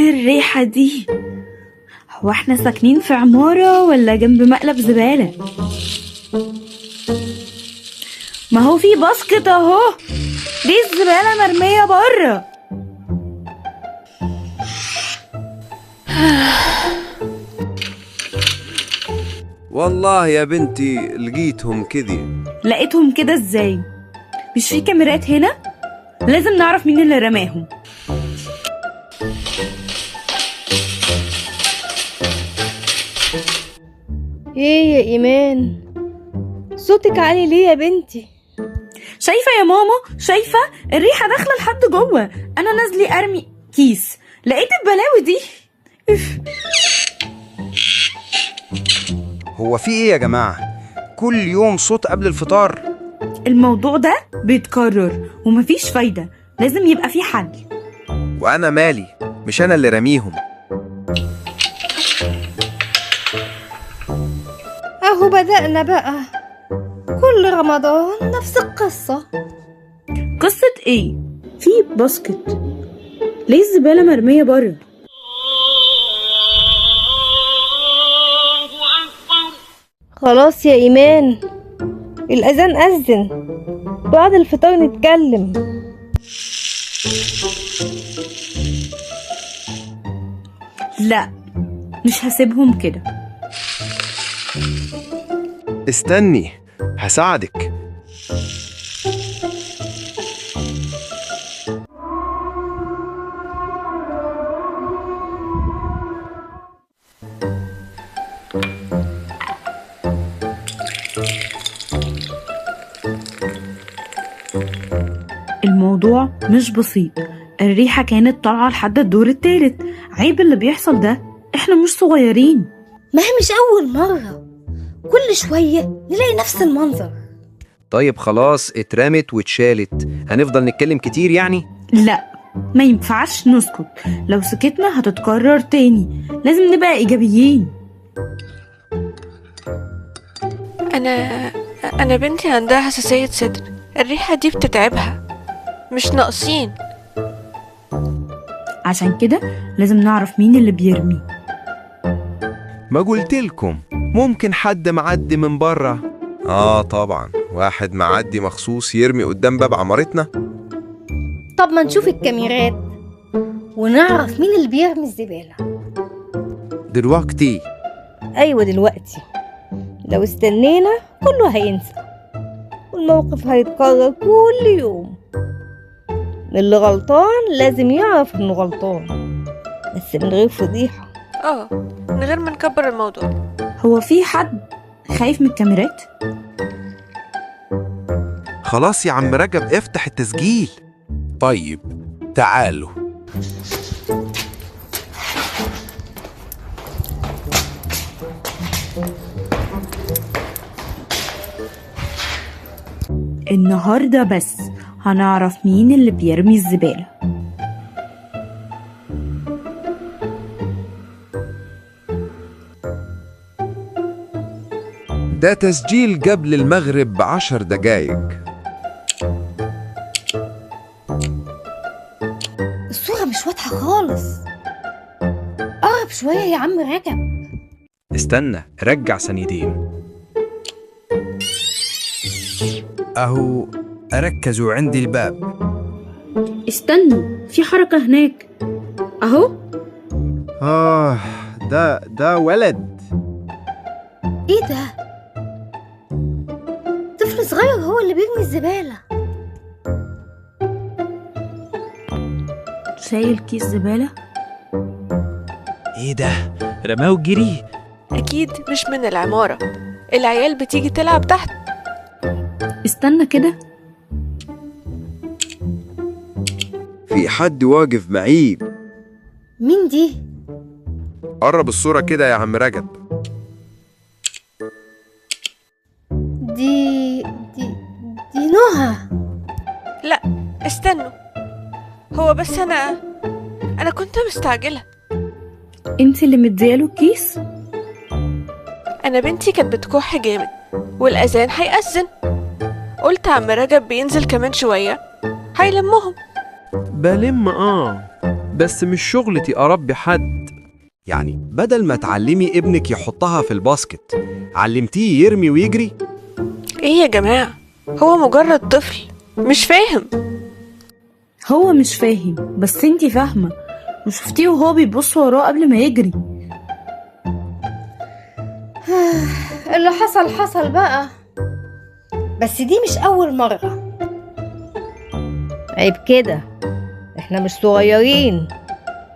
الريحة دي؟ هو احنا ساكنين في عمارة ولا جنب مقلب زبالة؟ ما هو في basket اهو، ليه الزبالة مرمية بره؟ والله يا بنتي لقيتهم كذي. لقيتهم كده ازاي؟ مش في كاميرات هنا؟ لازم نعرف مين اللي رماهم. ايه يا ايمان، صوتك عالي ليه يا بنتي؟ شايفة يا ماما؟ شايفة الريحة داخلة لحد جوه. انا نازلي ارمي كيس لقيت البلاوي دي. اف. هو في ايه يا جماعة؟ كل يوم صوت قبل الفطار. الموضوع ده بيتكرر ومفيش فايدة، لازم يبقى في حل. وأنا مالي، مش أنا اللي رميهم. اهو بدأنا بقى، كل رمضان نفس القصة. قصة ايه؟ في باسكت، ليه الزبالة مرمية بره؟ خلاص يا ايمان، الاذان اذن، بعد الفطار نتكلم. لا مش هسيبهم كده. استني هساعدك. الموضوع مش بسيط، الريحة كانت طالعة لحد الدور التالت. عيب اللي بيحصل ده، احنا مش صغيرين. ما هي مش اول مرة، كل شوية نلاقي نفس المنظر. طيب خلاص اترمت واتشالت، هنفضل نتكلم كتير يعني؟ لا ما ينفعش نسكت، لو سكتنا هتتكرر تاني، لازم نبقى ايجابيين. أنا بنتي عندها حساسية صدر، الريحة دي بتتعبها، مش ناقصين. عشان كده لازم نعرف مين اللي بيرمي. ما قلتلكم ممكن حد معدي من بره. آه طبعا، واحد معدي مخصوص يرمي قدام باب عمارتنا. طب ما نشوف الكاميرات ونعرف مين اللي بيرمي الزبالة. دلوقتي؟ ايوه دلوقتي، لو استنينا كله هينسى والموقف هيتكرر كل يوم. اللي غلطان لازم يعرف انه غلطان، بس من غير فضيحة. من غير ما نكبر الموضوع. هو في حد خايف من الكاميرات؟ خلاص يا عم رجب افتح التسجيل. طيب تعالوا. النهاردة بس هنعرف مين اللي بيرمي الزبالة. ده تسجيل قبل المغرب ب10 دقايق. الصورة مش واضحة خالص، قرب شوية يا عم رجب. استنى رجع ثانيتين. اهو ركزوا عند الباب. استنوا، في حركة هناك اهو. ده ولد. ايه ده؟ طفل صغير هو اللي بيرمي الزبالة. شايل كيس زبالة. ايه ده؟ رماه وجري. أكيد مش من العمارة، العيال بتيجي تلعب تحت. استنى كده، في حد واقف معي. مين دي؟ قرب الصورة كده يا عم رجب. دي دي دي نهى. لا استنوا، هو بس أنا كنت مستعجلة. انت اللي مدياله الكيس؟ أنا بنتي كانت بتكح جامد والأذان هيأذن، قلت عم رجب بينزل كمان شوية هيلمهم. بلم بس مش شغلتي أربي حد. يعني بدل ما تعلمي ابنك يحطها في ال basket، علمتيه يرمي ويجري؟ ايه يا جماعة، هو مجرد طفل مش فاهم. هو مش فاهم، بس انتي فاهمة، وشفتيه وهو بيبص وراه قبل ما يجري. اللي حصل حصل بقى، بس دي مش أول مرة. عيب كده، احنا مش صغيرين،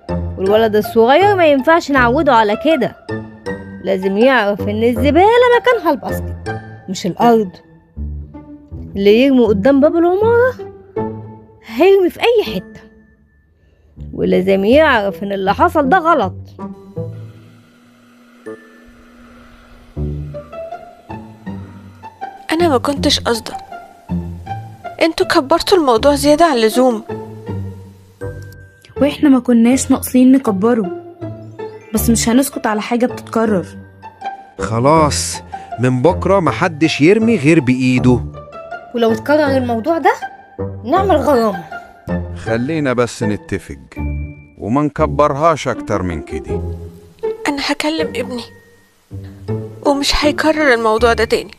والولد الصغير ما ينفعش نعوده على كده. لازم يعرف ان الزبالة مكانها الباسكت مش الأرض. اللي يرمي قدام باب العمارة هيرمي في أي حتة، ولازم يعرف ان اللي حصل ده غلط. انا ما كنتش قصده، انتوا كبرتوا الموضوع زيادة عن اللزوم. واحنا ما كناش ناقصين نكبره، بس مش هنسكت على حاجة بتتكرر. خلاص، من بكرة محدش يرمي غير بإيده. ولو اتكرر الموضوع ده نعمل غرامة. خلينا بس نتفق وما نكبرهاش أكتر من كده. انا هكلم ابني ومش هيكرر الموضوع ده تاني.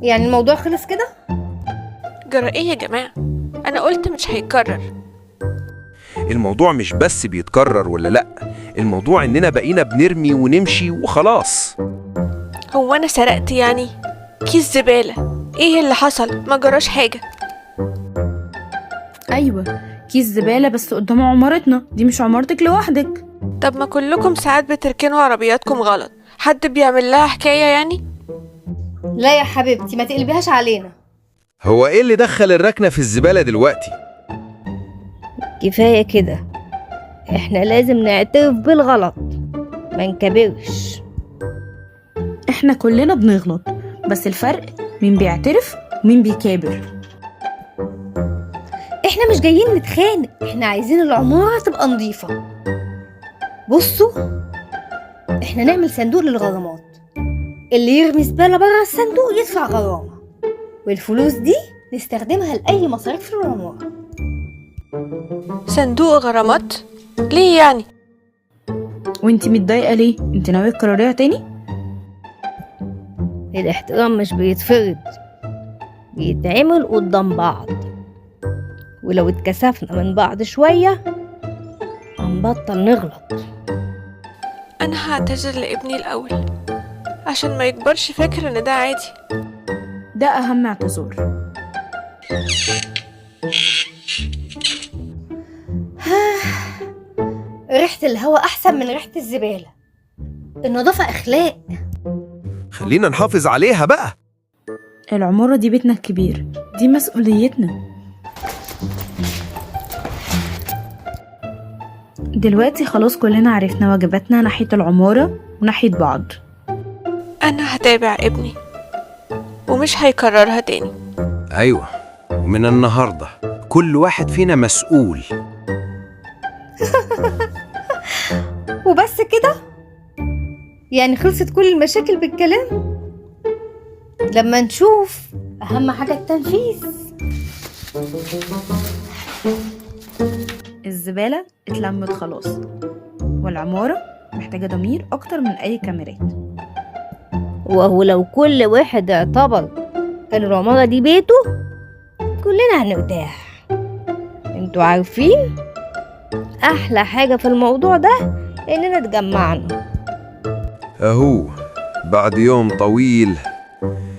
يعني الموضوع خلص كده؟ جرى ايه يا جماعة؟ انا قلت مش هيتكرر. الموضوع مش بس بيتكرر ولا لأ، الموضوع إننا بقينا بنرمي ونمشي وخلاص. هو انا سرقت يعني كيس زبالة؟ ايه اللي حصل؟ ما جراش حاجة. ايوه، كيس زبالة بس قدام عمارتنا، دي مش عمارتك لوحدك. طب ما كلكم ساعات بتركنوا عربياتكم غلط، حد بيعمل لها حكاية يعني؟ لا يا حبيبتي، ما تقلبيهاش علينا. هو إيه اللي دخل الركنة في الزبالة دلوقتي؟ كفاية كده، احنا لازم نعترف بالغلط، ما نكبرش. احنا كلنا بنغلط، بس الفرق مين بيعترف ومين بيكابر. احنا مش جايين نتخانق، احنا عايزين العمارة تبقى نظيفة. بصوا، احنا نعمل صندوق للغرامات، اللي يرمي زبالة برا الصندوق يدفع غرامة، والفلوس دي نستخدمها لأي مصاريف في العمارة. صندوق غرامات؟ ليه يعني؟ وانتي متضايقة ليه؟ انت ناوية تكرريها تاني؟ الاحترام مش بيتفرض، بيتعمل قدام بعض، ولو اتكسفنا من بعض شوية هنبطل نغلط. انا هعتذر لابني الاول عشان ما يكبرش فاكر ان ده عادي. ده اهم اعتذار. ريحة الهوا أحسن من ريحة الزبالة. النظافة أخلاق، خلينا نحافظ عليها بقى. العمارة دي بيتنا الكبير، دي مسؤوليتنا. دلوقتي خلاص كلنا عرفنا واجباتنا ناحية العمارة وناحية بعض. انا هتابع ابني ومش هيكررها تاني. أيوة، ومن النهاردة كل واحد فينا مسؤول. وبس كده؟ يعني خلصت كل المشاكل بالكلام؟ لما نشوف أهم حاجة التنفيذ. الزبالة اتلمت خلاص، والعمارة محتاجة ضمير أكتر من أي كاميرات. وهو لو كل واحد اعتبر إن العمارة دي بيته، كلنا هنرتاح. انتوا عارفين أحلى حاجة في الموضوع ده إننا اتجمعنا. أهو بعد يوم طويل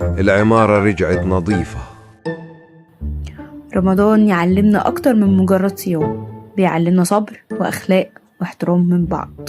العمارة رجعت نظيفة. رمضان يعلمنا أكتر من مجرد صيام، بيعلمنا صبر وأخلاق واحترام من بعض.